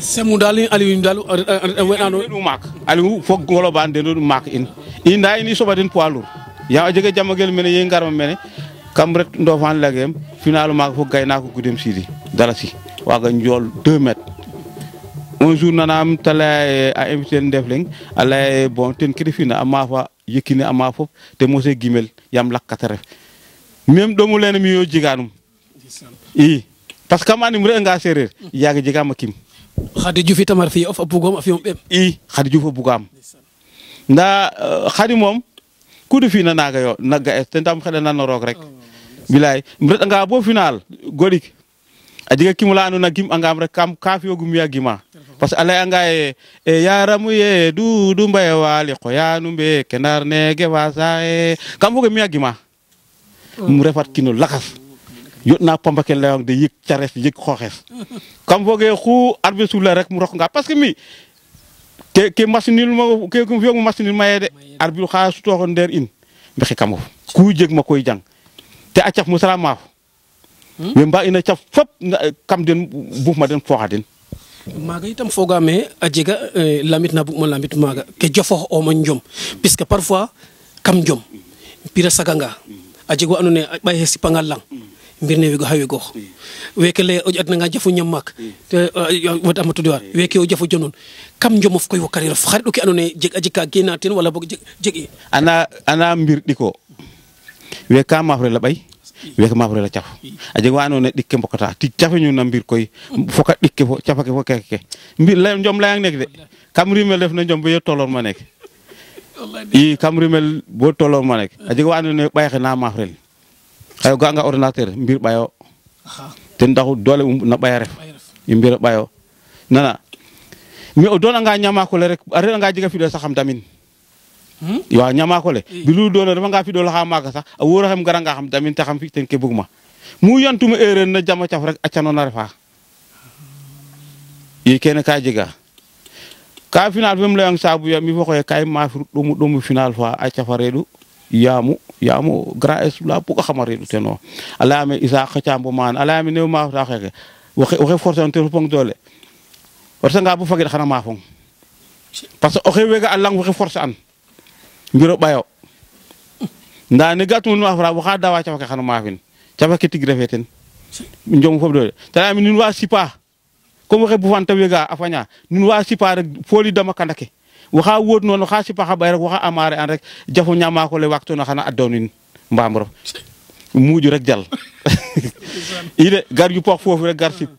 semu dal Aliou dal wenano du mak Aliou fo ngolo ban de du mak in nda ini soba den poids lourd ya jege jamagel mene ye ngarma mene kam ret ndofan lagem finalu mak fo gayna ko gudem sidi dara si waga njol 2 mètres un jour nanam tala a invité ndefling ala bon ten krifina ama fa yekini ama fop te mose gimel yam lakkata ref même domu len mi yo jiganum parce que man mi re nga serer yaga jigama kim Khady Diouf tamar fi of bugom afiom bem Khady Diouf bugam nda Khady mom kudu fina naga yo naga te ndam xeda nan rok rek bilay mi re nga bo final godik adiga kimula anu na gim angam rek kam kafiyo gum ya gima parce que ala anga e yaramu ye du mbaye wali ko yanu be kenar ne ge wasa kam bugo mi ya gima mu refat kino lakas yotna pambakel lewang de yek cares yek xoxes kam boge xu arbe sula rek mu rok nga parce que mi ke machine mo ke ko fiyo machine maye de arbi xa su to nder in mbexi kamo ku jeg ma koy jang te acaf musala maaf we mba ina caf fop kam den buf ma den foxa den maga itam fogame a jega lamit na bugma lamit maga ke jofo o man jom puisque parfois kam jom pira saganga a jego anone bay sipangal lang mbirne wego hawe go weke le o adna nga jafu ñamak te wata ma tudwar weke o jafu jonon kam jom of koy wakari raf xarido ke anone jeg ajika genaten wala bok jegi ana mbir diko we ka mafre la bay we ka mafre la caf a jeg wano ne dikke mbokata ti cafe ñu na mbir koy foka dikke fo cafake fo keke mbir la jom la yang nek de kam rimel def na jom be tolor ma nek kam rimel bo tolor ma nek a jeg wano ne bay xena mafre ayo ga nga ordinateur mbir bayo ten daxu dole na bay ref mbir bayo nana mi o dona nga ñama ko le rek are nga jiga fi do saxam tamin wa ñama ko le bi lu doona dama nga fi do la xama sax a woro xam gara nga xam tamin ta xam fi ten ke buguma mu yantuma erreur na jama caf rek acano na refa kene ka jiga ka final bem la yang sabu ya mi fo ko kay ma fur dum final fa a cafaredu yamu grâce la pour xamare du teno ala me isa xacambo man ala me new ma ta xeke waxe force on te pong dole parce nga bu fagi xana ma fong parce que oxe wega alang waxe force an ngiro bayo nda ne gatu no afra waxa dawa ca xana ma fin ca fa tig refeten njom fof dole tala mi nun wa sipa comme waxe bu fanta wega afanya nun wa sipa rek foli dama kandake waxa wot non waxa sipa xabay rek waxa amare an rek jafo ñama ko le waxtu na xana adonin mbamro muju rek jall ide gar yu pox fofu rek gar sip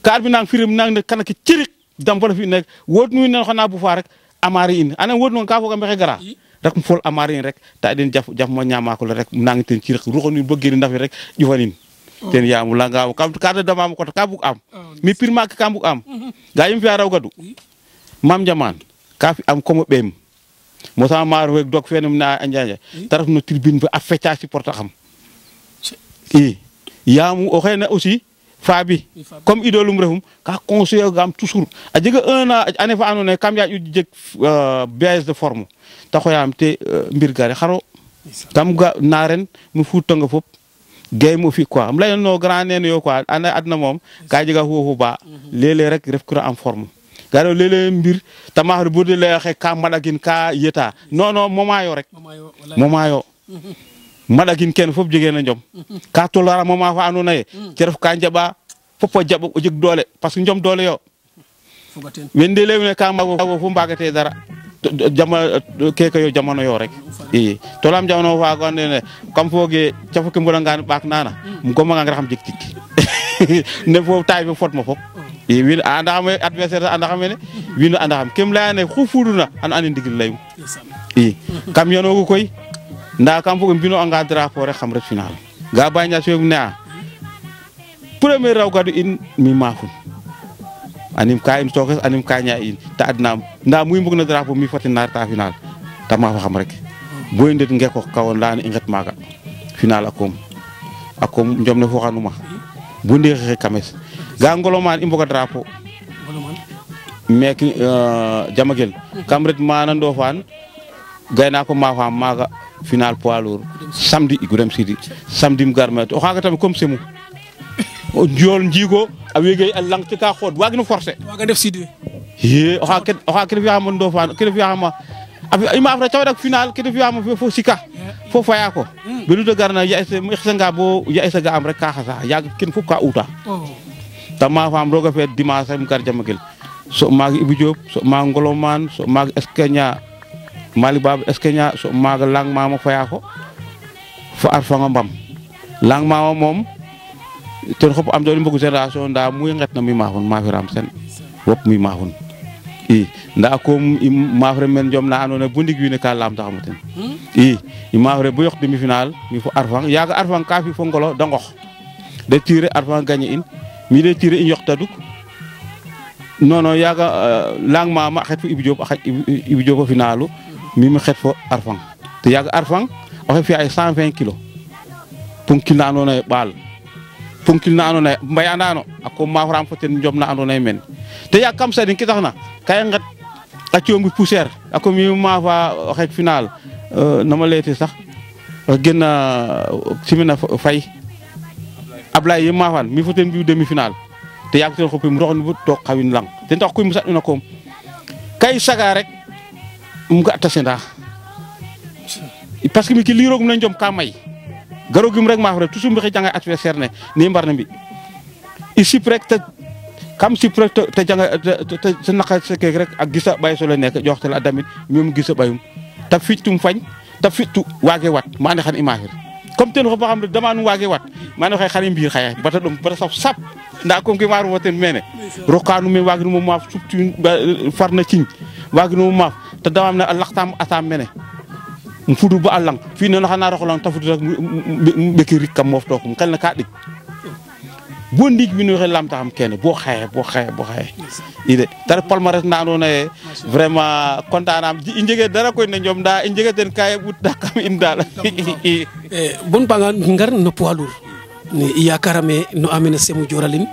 kar bi nang firim nang ne kanaki cirik dam fa fi nek wot nu ne xana bu fa rek amare in ana wot non ka fo ga mexe gara rek fol amare in rek ta den jaf ma ñama ko le rek nang ten cirik ruxo ni bëgg ndax rek jufanin ten yaamu la nga kam ka dama ko ka bu am mi pirma ka bu am ga yim fi raw gadu mam jaman kafi am komo bem mo sama mar wek dok fenum na anjanja taraf no tribune ba afecha supporter xam yamu o xena aussi fabi comme idolum refum ka conseiller gam toujours a jega un an ane fa anone kam ya jeg baisse de forme ta xoyam te mbir gare xaro tam ga naren mu futanga fop gay mo fi quoi am lay no grand nen yo quoi adna mom ka jega fofu ba lele rek ref ko en forme garo lele mbir tamahru budde le xe ka madagin ka yeta non moma yo rek moma yo madagin ken fop jege na njom ka tolara moma fa anona ye ci ref ka njaba fopo jabo o jeg doole parce que njom doole yo wende le ne ka mago fu mbagate dara jama keke yo jamono yo rek to lam jamono fa ko ne kam foge ci fukki mbula ngan bak nana mu ko ma nga xam jek tik ne fo tay be fot ma fop win anda xam adversaire anda xam ne win anda xam kem la ne xufuduna an ndigil lay kam yono koy nda kam fo mbino anga drapeau rek xam rek final ga baña so na premier raw gadu in mi mafun anim ka in tokes anim ka nya in ta adna nda muy mbug na drapeau mi fati nar ta final ta ma fa xam rek boy ndet ngeko kawon la ni nget maga final akom njom ne fo xanuma bu ndexe kames ga ngoloman imboga drapeau mek jamagel kamret mana ndofan gayna ko ma fa maga final poids lourd samedi igurem sidi samedi garmet o xaga tam comme semu jol jigo a wege a lang ci ka xod wagno forcer waga def sidwe ye oxa ke fiya mo ndofan ke fiya ma ima afra tawdak final ke fiya mo fo sika fo faya ko belu de garna ya nga bo ya ga am rek ka xasa ya ken fu ka uta tama fam roga fe dimanche am kar jamagel so mag Ibu Diop so mag Ngoloman so mag Eskenya Mali Bab Eskenya so mag lang mama faya ko fo arfanga mbam lang mama mom ten xop am do mbogu génération nda muy nget na mi mahun ma fi ram sen wop mi mahun i nda ko mafre men jom na andona bu ndig wi ne ka lam taxamaten i mafre bu yox demi final mi fo arfang yaga arfang ka fi fo ngolo da ngox de tirer arfang gagner in mi de tirer in yox taduk non yaga lang mama xet fo Ibu Diop finalu mi xet fo arfang te yaga arfang o fi ay 120 kg pour kil na andona bal punkil na andona mbay andano ako mafram foten jom na andona men te ya kam sa din ki taxna kay ngat a ciombi poussière ako mi mafa xek final nama leti sax genna simina fay Ablaye mafan mi foten bi demi final te yak ten xopim roxni bu tok xawin lang te tax kuy musat na ko kay saga rek mu ga tasenda parce que mi ki li rogum na jom ka may garo gim rek ma fa toujours mbi janga adversaire ne ni mbar na mbi ici rek te kam si rek te janga te naka se kek rek ak gisa bay so la nek joxte la damit ñoom gisa bayum ta fitum fañ ta fitu wage wat ma ne xan imagine comme ten ko ba xam dama nu wage wat ma ne xay xani mbir xay ba ta dum ba saf sap nda ko ngi maru woten mene rokanu me wage nu ma subtu farna ciñ wage nu ma te dama na laxtam atam mene fudu ba alang fi no xana roxlan tafutu rek mbeki rik kam mof tokum xel na ka dik bo ndig bi no xel lam taxam kenn bo xaye ide tar palmarès na no ne vraiment contanam i njege dara koy ne ñom da i njege ten kay but da kam indal bon panga ngar no poids lourd ni yakarame no amina semu joralin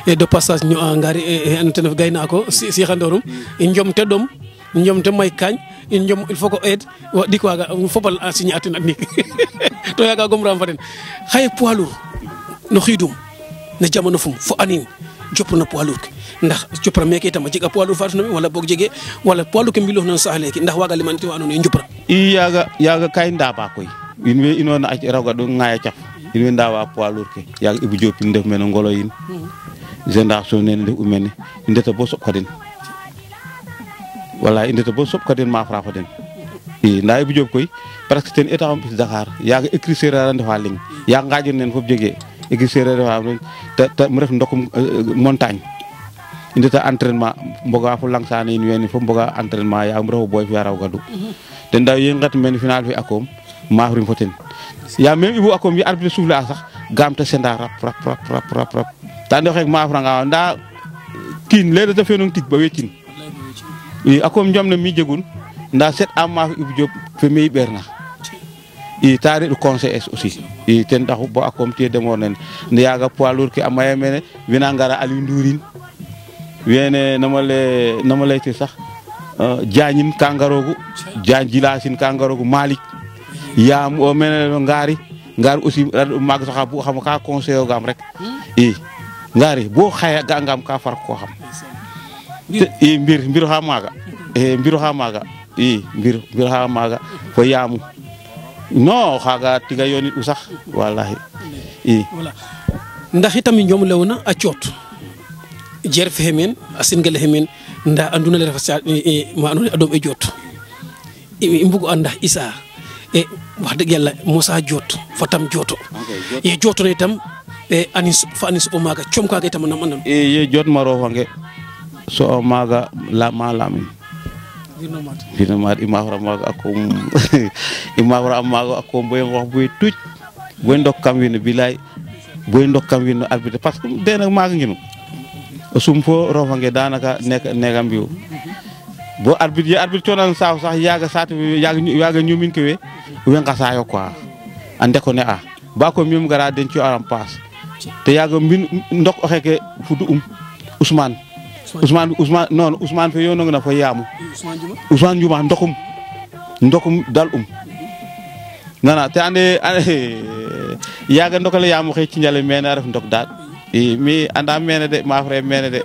et de passage ñu ngari antene gayna ko si xandorum ñom te dom ñom te may kañ ñom il faut ko aide wa dik waga fopal signé atin ak nik to yaga gom ram faden xay poids lourd no xidum ne jamono fum fo anin jop na poids lourd ndax jopra meke tam jiga poids lourd fatuna wala bok jege wala poids lourd ke mbilo non sahle ki ndax waga limanti wa non jopra i yaga kay ndaba koy inwe inona ac rawga do ngaya caf inwe ndawa poids lourd ke yaga Ibu Diop ndef men ngolo yin génération nen def umene ndeta bo so kaden wala indeta bo sop kaden ma fra den i nda Ibu Diop koy parce que ten état am bis Dakar yaga écrit séréer ndefa ling ya ngajir nen fop jege écrit séréer defa ta mu ref ndokum montagne indeta entraînement mboga fo langsane in weni fo mboga entraînement ya am rew boy fi raw gadu ten da ye ngat men final fi akom ma frim foten ya même Ibu akom yi arbitre souffle sax gam ta senda rap ta ndo xek ma fra nga nda kin le da fenong tik ba wetin i akom jom ne mi jegun nda set amma Ibu Diop fe mi berna i tari du conseil aussi i ten taxu bo akom tie demor nen ne yaga poids lourd ke amay mene wina ngara Ali Ndurin wene namale te sax jañin kangarogu jañ jilasin kangarogu Malik yam o mene ngari ngar aussi mag sax bu xam ka conseil gam rek i ngari bo xaya ga ngam ka far ko xam i mbir ha maga mbir ha maga i mbir ha maga fo yamu no xaga tiga yoni u sax wallahi i voilà ndax itam ñom lewna a ciot jer femen asin gele hemen nda anduna le refa ma anduna adom e jot i mbugo anda isa e wax deug yalla Moussa jot fatam joto ye joto ne tam e anis fa anis o maga ciom kaga itam nam andam ye jot maro fange so maga la malamin dina mat imawra maga akom imawra maga akom boy wax boy tuj boy ndok kam wine bilay boy ndok kam wine arbitre parce que de nak maga nginu sum fo rofange danaka negam biu bo arbitre tonan saw sax yaga sat yaga ñumin ke we ngasa yo quoi ande ko ne a ba ko mim gara den ci aram pass te yaga min ndok oxeke fudu Ousmane fe yono na fa yamu Ousmane Juma ndokum dal nana te ande yaga ndokale yamu xey ci njale mena ref ndok dal mi anda mene de mafre mene de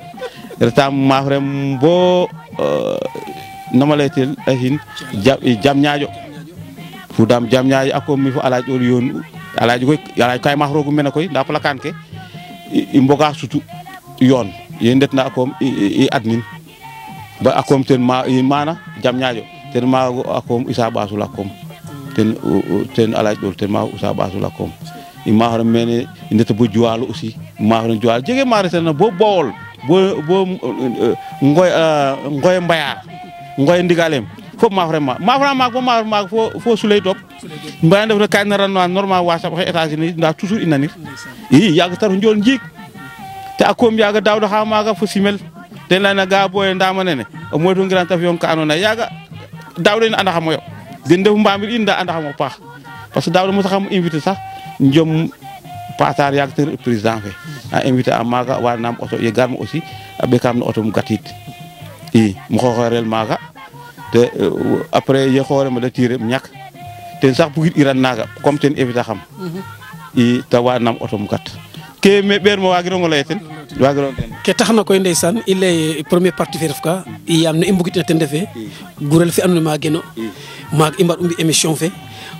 retam mafre bo namaletel hin jam ñaajo fudam jam ñaajo ako mi fo alaaj ol yon alaaj koy alaaj kay mafrogu mena koy nda plakan ke i mboga sutu yoon ye ndetna akom i admin ba akom ten ma mana jam ñaajo ten ma akom isa basul akom ten alaaj ol ten ma isa basul akom i mahram mene ndeta bo juwalu aussi mahram juwal jege mare ten bo bawol bo ngoy mbayar ngoy ndigalem fop mahram ma fo sulay top mbayan def rek kan ran normal wa sax États-Unis nda toujours inanir yag tar njol njik te akom yaga dawdo ha maga fo simel ten la na ga boy ndama nene o moyto grand avion ka anona yaga dawdo ni anda xamoyo den def mbambil inda anda xamo pax parce que dawdo mo sax am invité sax njom patar yak ter président fe a invité a maga wa nam auto ye garma aussi abe kam no auto mu gatit mo xorel maga te après ye xore ma da tiré ñak ten sax bugit iran naga comme ten invité xam ta wa nam auto mu gat ke me ber mo wagiro ngolay ten wagiro ten ke taxna koy ndeysan il est premier parti fi refka yam ne imbugit ten defe gurel fi anu ma geno mag imbar umbi émission fe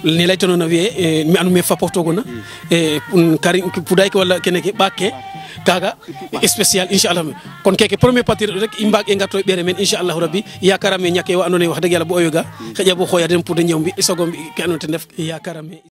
ni lay tono na wiye mi anu me faporto gona kari puday ko wala keneke bakke kaga spécial inshallah kon keke premier parti rek imbag e ngatto bere men inshallah rabbi yakarame ñake wa andone wax deug yalla bu oyoga xeja bu xoya dem pour de ñewbi sogom bi ke andone def yakarame